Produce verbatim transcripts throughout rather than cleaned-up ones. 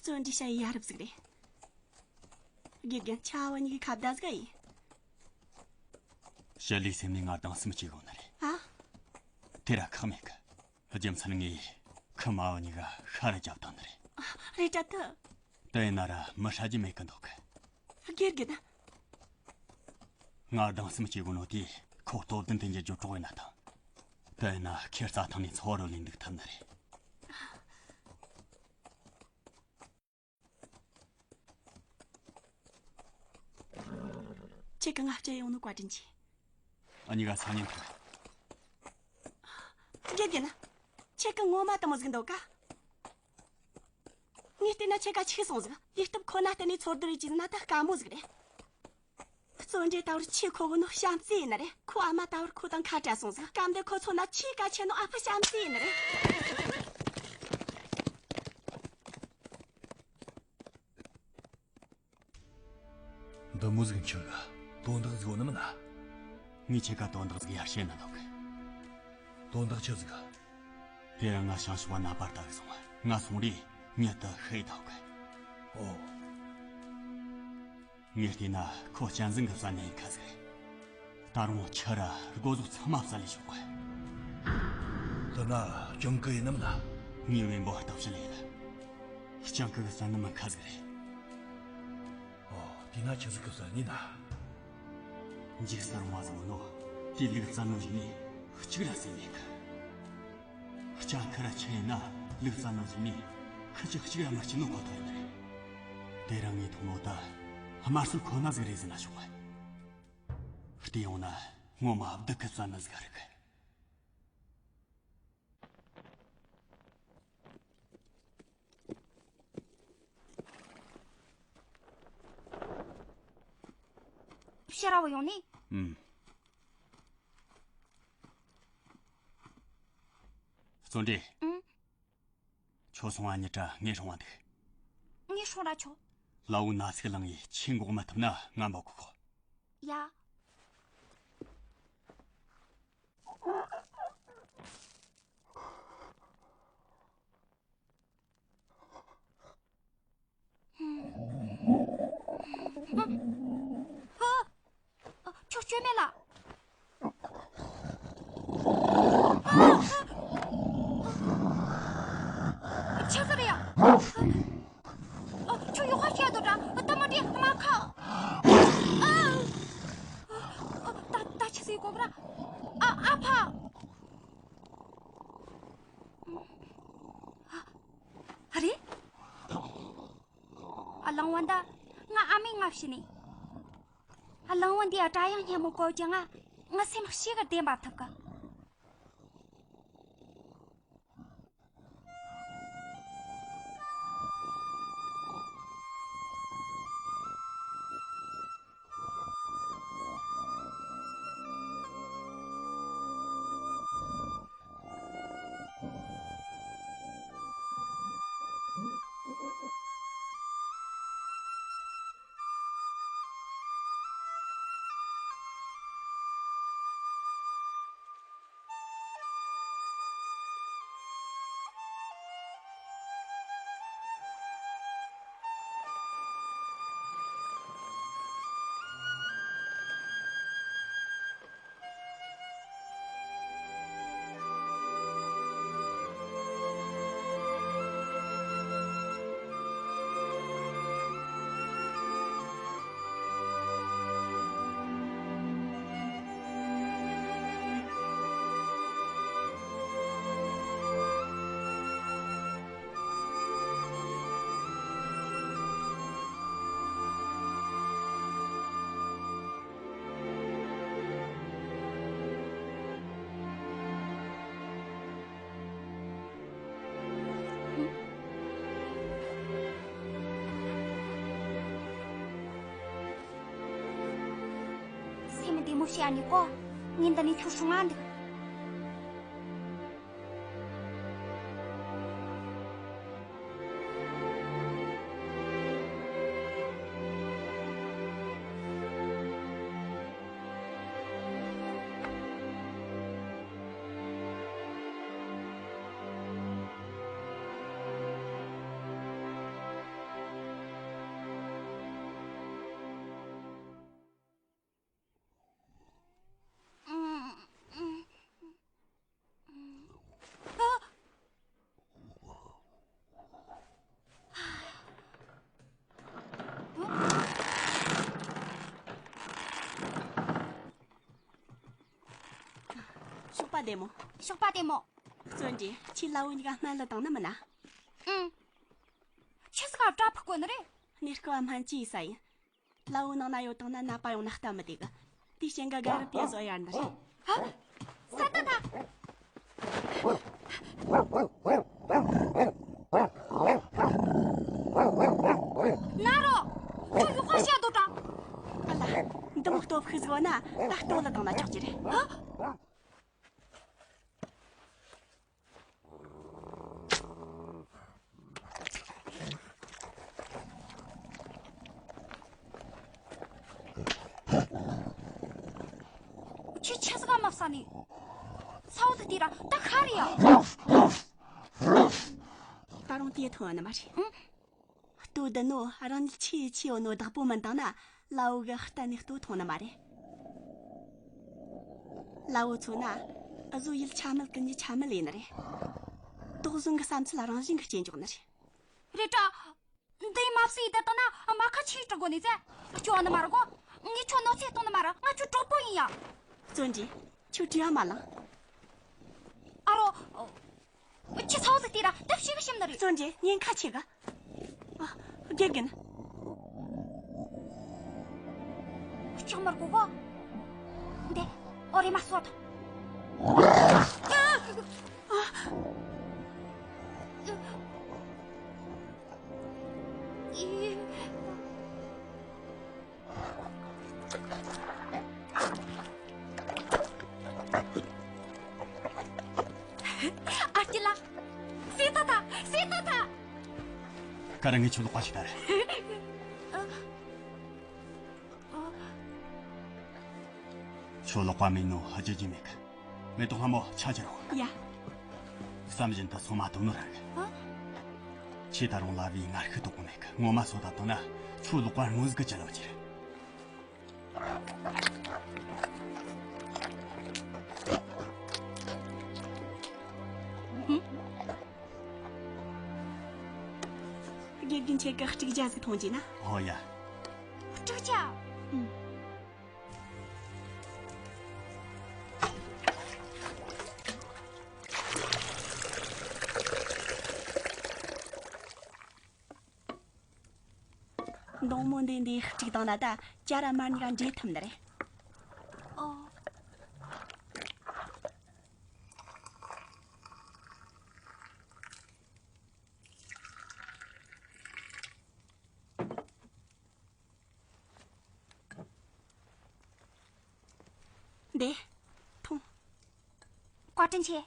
བརྩོན་འགྲུས་བྱ་ཡི་ཡ་རབས་ཟིག་རེད། དགེ་རྒན་ཆ་བ་གཉིས་ཀྱི་ཁ་བརྡ་ཟིག་ཡིན། ཞི་ལིའི་སེམས་ནས་ང་སྡང་སེམས་སྐྱེ་གོ་ནི་རེད། ཨ། དེ་ར་ཁག་མེད་གི། རྒྱུ་མཚན་ངས་ཁི་མ་བ་གཉིས་ཀ་ཤ་ར་བརྒྱབ་བཏང་ནི་རེད། རེད་དྲ་དུ། དེ་ཡིན་ན་ར་མི་ཧྲ་རྒྱུ་མེད་གི་འདུག་གི། དགེ་རྒན། ང་སྡང་སེམས་སྐྱེ་གོ་ནོ་དེ་ཁོ་སྟོབས་ལྡན་དེ་འགྱུར་རྒྱུ་གྲོགས་ཡིན་ན་ཐང་། དེ་ཡིན་ན་ཁྱེད་རྩྭ་ཐང་ནས་འཚོ་བ་རོལ་ལས་འདུག་ཐུབ་ནི་རེད། ཁྱེད་ཀྱིས་ང་སྐྱེལ་ཡོང་ནོ་བཀའ་དྲིན་ཆེ། ཨ་ནི་ག་ཚ་ཉན་ཐུབ། དགེ་རྒན། ཁྱེད་ཀྱིས་ངོ་མ་དེ་མོ་ཟིག་འདོད་ག། ངས་བལྟས་ན་ཁྱེད་ཀ་འཆུག་སོང་ཟིག། ཡིག་སྟོབས་ཁོ་ན་བརྟེན་ནས་ཚོར་སྡུག་རེ་བྱས་ན་ད་དཀའ་མོ་ཟིག་རེད། བརྩོན་འགྲུས་ད་བར་ཆེས་མཁོ་གི་ནོ་བྱམས་བརྩེ་ཡིན་ནི་རེད། ཁོ་ཨ་མ་ད་བར་ཁོ་དང་ཁ་བྲལ་སོང་ཟིག། སྐབས་འདི་ཁོ་ཚོ་ན་ཆེས་གལ་ཆེ་ནོ་ཨ་ཕ་བྱམས་བརྩེ་ཡིན་ནི་རེད། འདི་མོ་ཟིག་འཆི་གི། དོན་དག་ཟིག་ཡོད་ནི་མིན་ན། ངས་ཁྱེད་ཀ་དོན་དག་ཟིག་ཡར་བཤད་ན་འདོད་གི། དོན་དག་ཆི་ཟིག། དེ་རིང་ང་བྱང་ཕྱོགས་པ་ནད་པར་ལྟ་གི་སོང་། ང་སོང་རེ་མྱི་དེ་ཤི་ཡི་ཐལ་གི། ཨོ། ངས་བལྟས་ན་ཁོ་གཅན་གཟན་གི་བསད་ནི་ཡིན་ཁ་ཟིག་རེད། ད་རུང་ཁྱི་ར་རྒོ་ཟོག་ཚང་མ་བསད་ལས་བྱུང་བ། དེ་ན་སྤྱང་ཀི་ཡིན་ནམ་ན། ངའི་བེམ་པོ་ལྟ་བཤལ་ཡིན་ལ། སྤྱང་ཀི་གིས་བསད་ནི་མིན་ཁ་ཟིག་རེད། ཨོ། དེ་ན་ཆི་ཟིག་གིས་བསད་ནི་ན། འཇིགས་སུ་རུང་བ་ཟིག་ནོ། དེ་ལུག་བསད་ནོ་ཞིག་ནས་གཅིག་ར་བསད་མེད་གི། སྤྱང་ཀི་ར་ཁྱི་ཡིན་ན་ལུག་བསད་ནོ་ཞིག་ནས་ཁི་ཆོ་གཅིག་ར་མི་སྐྱིད་ནོ་ཁོ་ཐག་ཡིན་ནི་རེད། དེ་རིང་ངས་མཐོང་ནོ་ད་དམར་གསོད་ཁོ་ན་ཟིག་རེད་ཟེར་ན་ཆོག་གི། བལྟས་ཡོང་ན་ངོ་མ་བདུད་གིས་བསད་ནི་ཟིག་རེད་གི། ཕྱིར་ར་བུད་ཡོང་ནི། ཨུམ། བརྩོན་འགྲུས། ཨུམ། ཁྱོད་སོང་བ་ཉིད་དྲ་ངས་སྲུང་བ་འདུག། ངས་སྲུང་ར་ཆོག། ལ་འུ་ན་ཚིག་ལངས་ཡི་ཆེས་འགོག་མི་ཐུབ་ན་ང་འབོད་གོ་གོ། ཡ། ཨ། ཨ། ཁྱོད་སྐྱོན་མེད་ལ། ཨ། ཆི་ཟིག་རེད་ཡ། ཨ། ཁྱོད་ཡོ་ཁ་སྐྱེ་དོ་འདྲ། ཨ། ད་མ་དྲིས་མ་ཁ། ཨ། ཨ། ད་ད་ཆི་ཟིག་གོ་བ་ར། ཨ། ཨ་ཕ། ཨ་རེ། ཨ། གླང་བོ་འདི་ང་ཨ་མས་ང་བྱིན་ནི། ཨ། གླང་བོ་འདིས་སྒྲ་དབྱངས་སྙན་མོ་གོ་རྒྱུ་ང་ང་སེམས་ཤིག་གི་བདེ་འབབ་ཐུབ་གི། སེམས་བདེ་མོ་བྱས་ནས་གོ། ངས་འདི་ནས་ཁྱོད་སྲུང་ང་འདུག། བདེ་མོ། ཞོགས་པ་བདེ་མོ། བརྩོན་འགྲུས། ཁྱོས་ལྭ་བོ་གཉིས་ཀ་སྨན་བླུད་བཏང་ནི་མིན་ན། ཨང་། ཆི་ཟིག་ག་སྐྲ་ཕུད་གོ་ནི་རེད། གནས་སྐབས་སྨན་བཅོས་ཡེད་ས་ཡིན། ལྭ་བོ་ནང་ན་ཡོད་བཏང་ན་ནད་པ་ཡོང་ན་སྟབས་མི་བདེ་གི། དེའི་རྐྱེན་གིས་དགའ་རབ་པས་བཟོ་ཡར་ནི་རེད། ཧ། ས་ཏ་ཐ། ན་རོ། ཁྱོད་ཡོག་པ་བཤད་དོ་ད། ཨ་ལ། འདི་མོ་སྟོབས་ཤུགས་ཟིག་ཡོད་ན་ད་ལྟོ་བླུད་བཏང་ན་ཆོག་གི་རེད། ཧ། ཁྱོས་ཆི་ཟིག་ག་མ་བསད་ནི། ས་འོག་ཏུ་དེ་ར་ད་ཤ་རེད་ཡ། ད་རུང་དེ་ཐོན་ནི་མ་རེད། ཨང་། ལྟོ་བདུད་ནོ་རང་ཉིད་ཆེས་ཆེ་ཡོད་ནོ་བདག་པོ་མིན་བཏང་ན་ལྭ་བོ་གིས་གཏན་ནས་ལྟོ་འཐུང་ནི་མ་རེད། ལྭ་བོ་འཚོ་ན་འུ་ཟོ་ཡུལ་ཆ་མེད་གི་མྱི་ཆ་མེད་ལས་ནི་རེད། དོགས་ཟོན་གི་བསམ་ཚུལ་རང་བཞིན་གི་སྐྱེ་འཇུག་ནི་རེད། རེད་དྲ། འདི་མ་བསད་དེ་བཏང་ན་རྨ་ཁ་ཆེ་དྲག་གོ་ནི་ཟེ། སྐྱོ་ནི་མ་རེད་གོ། ངས་ཁྱོད་གནོད་འཚེ་གཏོང་ནི་མ་རེད། ང་ཁྱོད་གྲོགས་པོ་ཡིན་ཡ། བརྩོན་འགྲུས། ཁྱོད་བྲིས་པ་མ་བླངས། ཨ་རོ། ཁྱོས་ཚ་བོ་ཟིག་ལྟོས་ར། ད་ཞེ་གི་ཞིམ་ནི་རེད། བརྩོན་འགྲུས། ཉེན་ཁ་ཆེ་གི། ཨ། དགེ་རྒན། ལྕགས་མར་གོ་གོ། འདི། ཨོ་རེ་མ་སོད། ཨ་ཀྱི་ལགས། སེ་ད་ད། སེ་ད་ད། ཀ་ར་ངས་ཁྱོད་ལོག་པ་ཞིག་ད་རེད། ཁྱོད་ལོག་པ་མིན་ནོ་ཧ་ཅི་ཅི་མེད་གི། མེ་ཏོག་ལྷ་མོ་ཆ་ཅི་རོ། ཡ། བསམ་བཞིན་དུ་སོ་མ་དོ་ནོ་ར་གི། ཨ། ཁྱེད་ད་རུང་ལྭ་བོའི་ངར་ཤུགས་དོག་གོ་མེད་གི། ངོ་མ་སོ་ད་དོ་ན་ཁྱོད་ལོག་པ་དངོས་ཟིག་གི་ཅི་ལོ་ཅི་རེད། དགེ་རྒན་ཁྱེད་ཀྱིས་དཀྲུག་ཇ་ཟིག་འཐུང་རྒྱུ་ན། ཨོ་ཡ། དཀྲུག་ཇ། ཨུམ། མདོང་མོ་འདི་འདི་དཀྲུག་བཏང་ན་ད་ཇ་ར་མར་གཉིས་ཀ་འདྲེས་ཐུབ་ནི་རེད། ཨོ། འདི། འཐུང་། བཀའ་དྲིན་ཆེ།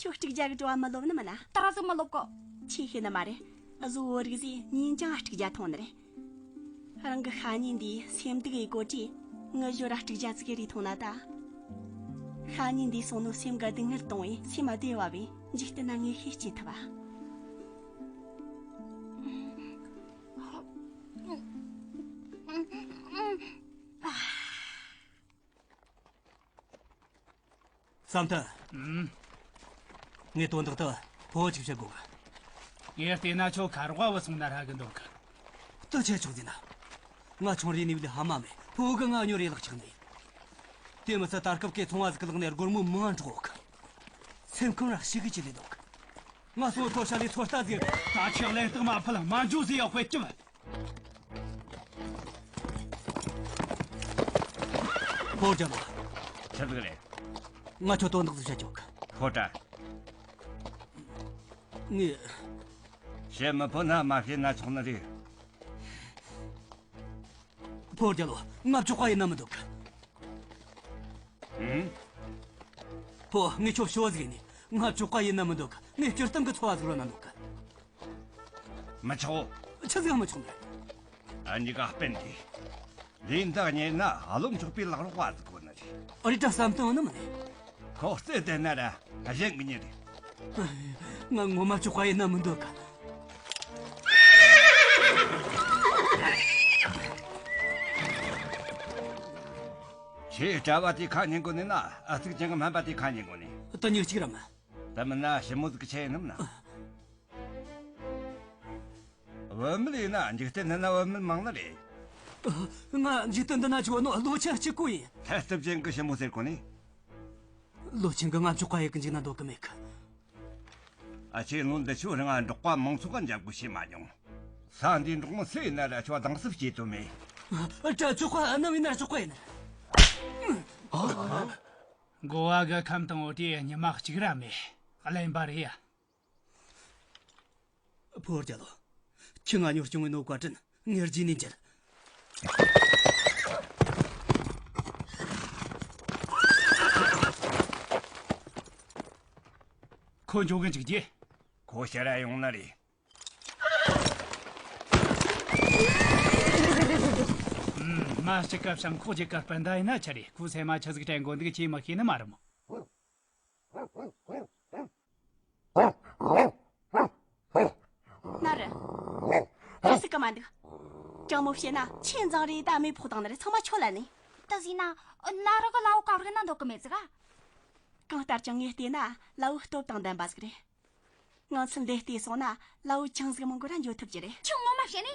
ཁྱོད་དཀྲུག་ཇ་གི་བྲོ་བ་མི་ལོབས་ནི་མིན་ན། ད་ར་ཟིག་མི་ལོབས་གོ། ཆི་ཤེས་ནི་མ་རེད། འུ་ཟོ་བོད་རིགས་ཟིག་ཉིན་རྐྱང་དཀྲུག་ཇ་འཐུང་ནི་རེད། རང་གི་ཤ་ཉེ་འདིས་སེམས་སྡུག་ཡེད་གོ་དུས། ངའི་ཞོར་ར་དཀྲུག་ཇ་ཙིག་རེ་འཐུང་ན་ད། ཤ་ཉེ་འདིས་སོང་ནོ་སེམས་གི་སྡུག་བསྔལ་གཏོང་བས་སེམས་བདེ་བ་བས། འཇིག་རྟེན་ན་ངེས་ཤེས་སྐྱེ་ཐུབ་བ། བསམ་གཏན། ཨུམ། ངས་དོན་དག་དེ་ཕོ་བོ་ཅིག་བཤད་དགོས་གི། ངས་བལྟས་ན་ཁྱོད་ཁ་རོག་བུད་སོང་ན་ཧྲ་གི་འདུག་གི། དེ་ཆི་ཆོག་ཟེར་ན། ང་ཆུང་རིང་ནས་ལས་ཧ་མ་མེད། ཕོ་བོ་གིས་ང་གཉོར་རེ་ལག་ཆགས་ནས། དེ་མི་ཚད་ད་སྐབས་ཀའི་ཚོང་བ་ཟིག་གི་ལག་ནས་སྒོར་མོ་མང་འཕྲོག་གི། སེམས་ཁམས་ར་ཞེ་གི་ཅི་ལས་འདུག་གི། ང་སོ་ཐོ་ཤ་ལས་ཚོད་ལྟ་ཟིག་ད་ཁྱོད་གླེན་རྟགས་མ་ཕུད་མ་འཇོག་ཟིག་ཡ་དཔེ་སྐྱིད། ཕོ་རྒྱལ་ལོ། ཆི་ཟིག་རེད། ང་ཁྱོད་དོན་དག་ཟིག་བཤད་ཆོག་གི། ཤོད་དྲ། ངས། བཤད་མི་ཕོད་ན་མ་བཤད་ན་ཆོག་ནི་རེད། ཕོ་རྒྱལ་ལོ། ང་བཙོག་པ་ཡིན་ན་མི་འདོད་གི། ཨང་། ཕོ། ངས་ཁྱོད་ཞུ་བ་ཟིག་ཡིན་ནི། ང་བཙོག་པ་ཡིན་ན་མི་འདོད་གི། ངས་སྤྱིར་བཏང་གི་འཚོ་བ་ཟིག་རོལ་ན་འདོད་གི། མི་ཆོག་ཆི་ཟིག་མི་ཆོག་ནི། ཨ་གཉིས་ཀ་སྤེན་ཏེ། ལས་འདི་གཉེར་ན་བློ་མཆོག་པའི་ལག་རོགས་པ་ཟིག་དགོས་ནི་རེད། ཨ་རེ་ད་བསམ་བཏང་ནི་མིན་ནི། ཁོ་རྩེ་ལྡན་ན་ར་གཞན་གི་མྱི་རེད། ང་ངོ་མ་བཙོག་པ་ཡིན་ན་མི་འདོད་གི། ཁྱེད་གྲྭ་བ་དེ་ཁ་ཉན་གོ་ནི་ན། ཨ་ཙིག་ཅང་སྨན་པ་དེ་ཁ་ཉན་གོ་ནི། ད་མྱི་གཅིག་ར་མིན། ད་མིན་ན་ཞི་མོ་ཟིག་གི་ཆེད་ཡིན་ནམ་ན། བུད་མེད་ཡིན་ན་འཇིག་རྟེན་འདི་ན་བུད་མེད་མང་ནི་རེད། ཨ། ང་འཇིག་རྟེན་འདི་ན་བྱུང་ནོ་ལོ་ཆེན་གཅིག་པོ་ཡིན། ཐལ་རྟུལ་ཅན་གི་ཞི་མོ་ཟེར་གོ་ནི། ལོ་ཆེན་གིས་ང་འབྲོག་པ་ཡེད་གི་འཇུག་ན་འདོད་གི་མེད་གི། ཨ། ཁྱོས་ལོ་འདི་ཆོ་རིང་ང་འབྲོག་པ་མང་ཚོགས་ག་འཇབ་རྒོལ་བྱས་མ་མྱོང་། ས་འདིའི་འབྲོག་མི་སུ་ཡིན་ན་ར་ཁྱོད་སྡང་ཟུག་བྱེད་དོ་མེད། ཨ། ད་འབྲོག་པ་ནམ་ཡིན་ན་འབྲོག་པ་ཡིན། འགོ་བ་གི་ཁམས་དང་བོ་དེ་ཉི་མ་གཅིག་ར་མེད། གླེན་པ་རེད་ཡ། ཕོ་བོ་རྒྱལ་ལོ། ཁྱོས་ང་གཉོར་སྐྱོང་གི་ནོ་བཀའ་དྲིན་ངས་རྗེས་ནས་འཇལ། ཁོ་འཇོག་གི་འཇུག་རྒྱུ། ཁོ་ཕྱིར་ར་ཡོང་ནི་རེད། ཨུམ། མ་གཅིག་སྐབས་ཤིང་ཁོག་གི་སྐར་སྤུན་ཟླ་ཡིན་ན་ཆི་རེད། ཁོའི་སེམས་མ་ཆི་ཟིག་དྲན་གོ་འདུག་ཅེས་མི་ཤེས་ནི་མ་རེད་མོ། ནཱ་རོ། ཆི་ཟིག་གི་མ་འདུག། དྲང་མོ་བཤད་ན་ཆེས་འཛིང་རེས་ད་མེ་ཕོག་བཏང་ནི་རེད། ཚང་མ་ཁྱོད་ལ་ནི། ད་ཟིན་ན་ནཱ་རོ་གི་ལའོ་བཀའ་བརྒྱུད་ན་འདོད་གི་མེད་ཟིག་ག། གང་ལྟར་ཀྱང་ངས་བལྟས་ན་ལའོ་སྟོབས་དང་ལྡན་པ་ཟིག་རེད། ང་ཚོས་འདི་བལྟས་སོང་ན་ལའོ་ཅང་ཟིག་མང་གོ་ར་འགྱོ་ཐུབ་ཀྱི་རེད། ཁྱོད་ངོ་མ་བཤད་ནི།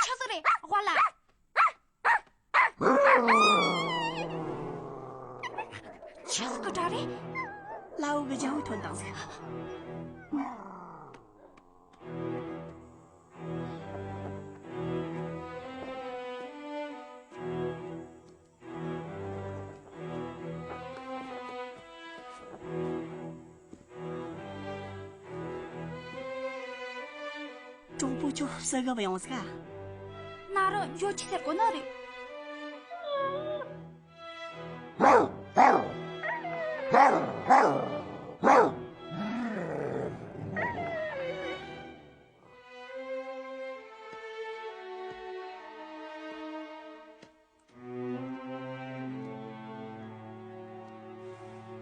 ཆི་ཟིག་རེད། དབའ་ལ། ཆི་ཟིག་གི་སྒྲ་རེད། ལའོ་གི་རྒྱལ་པོ་ཐོན་དང་ཟིག། གྲོགས་པོ་ཁྱོད་ཟིག་ག་བུད་ཡོང་ཟིག་ག། ནཱ་རོ་འགྱོ་ཆི་ཟེར་གོ་ནི་རེད།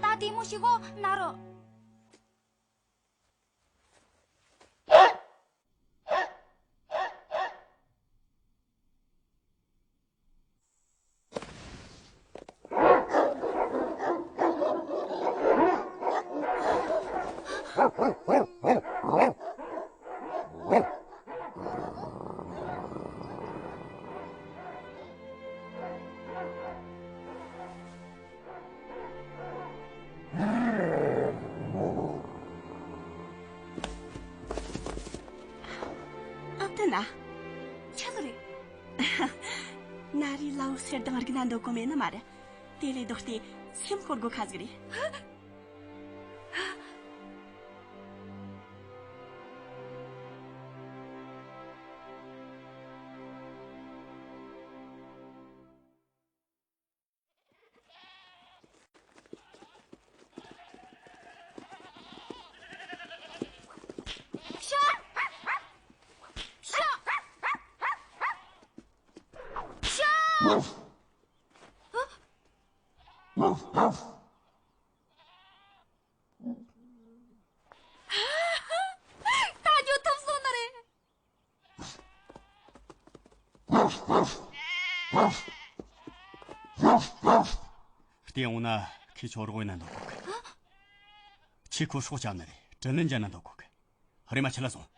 ད་དེ་མོ་ཞིག་གོ་ནཱ་རོ། ཨ། དེ་ན། ཆི་ཟིག་རེད། ན་རེ་ལའོ་སེར་དང་རིག་ན་འདོད་གོ་མེད་ནི་མ་རེད། དེ་ལས་ལྡོག་སྟེ་སེམས་ཤོར་གོ་ཁ་ཟིག་རེད། ད་འགྱོ་ཐུབ་སོང་ནི་རེད། བལྟས་འོང་ན་ཁོས་ཁྱོད་རོགས་ཡེད་ན་འདོད་གོ་གི། ཁྱོས་ཁོ་སྲོག་བསྐྱབས་ནི་རེད། དྲིན་ལན་འཇལ་ན་འདོད་གོ་གི། རེམ་མ་ཁྲིད་ལ་སོང་།